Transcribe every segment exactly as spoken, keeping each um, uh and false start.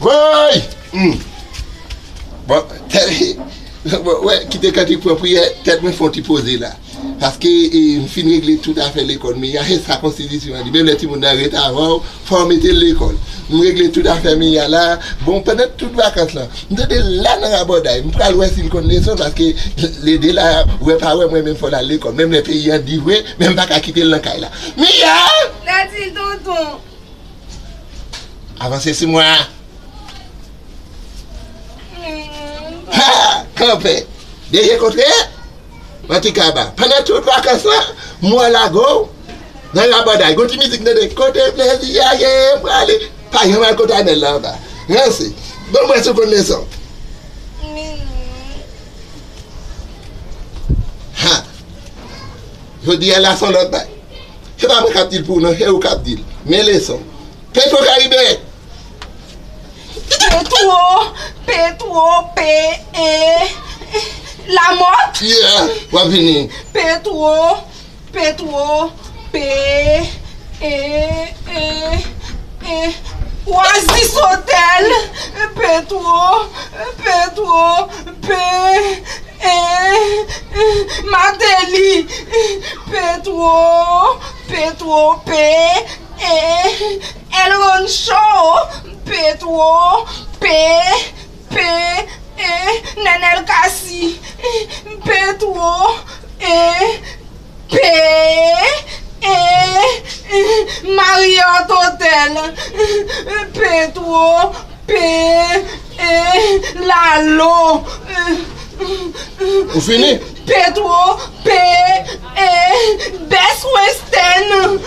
Woy! Hmm. Bon, tèt, bon, wè, kite kantik pran priyè, tèt mwen fè yon ti poze la. Paske, e, m fin regle tout afè lekòl Miya, e sa konstitisyon an di. Menm lè timoun nan ret avan w, fò w mete l lekòl. M regle tout afè Miya la. Bon, pandan tout vakans lan, m tande l la nan rabòday. M pral wè si l konn leson, paske lede la, wè pa wè, mwen menm fò l al lekòl. Menm lè peyi an di vre, men m pa ka kite l nan kay la. Miya! Sa di l, tonton? Avanse sou mwen. Ha! Kanpe. Dèyè kontre. Manti kaba. Pandan tout vakans lan, mwen lage w nan rabòday. Gon ti mizik tande. Kote plezi a ye, m prale. Pa janm al kote Anèl la anba. Ranse. Bon, mwen sou konn leson. Ha! Jodi a la se yon lòt bagay. Se pa mwen k ap di l pou ou non, se ou k ap di l. Men leson. Petro Karibe! Petro, Petro, Pe, E, Lamòt. Yeah, w ap vini. Petro, Petro, Pe, E, E, E, Oasis Hotel. Petro, Petro, Pe, E, E, Martelly. Petro, Petro, Pe, E, Elron Show. Petro, Pe, Pe, E, Nenel Cassy. Petro, E, Pe, E, Marriott Hotel. Petro, Pe, E, Lalo. Ou fini? Petro, Pe, E, Best Western.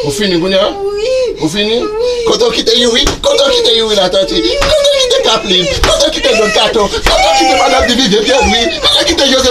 Ou fini kounye a? Wi. Ou fini? Wi. Kote w kite Youri? Kote w kite Youri Latortue? Kote w kite Kaplin? Kote w kite Don Kato? Kote w kite Madan Divine Pierre Louis? Kote w kite Joseph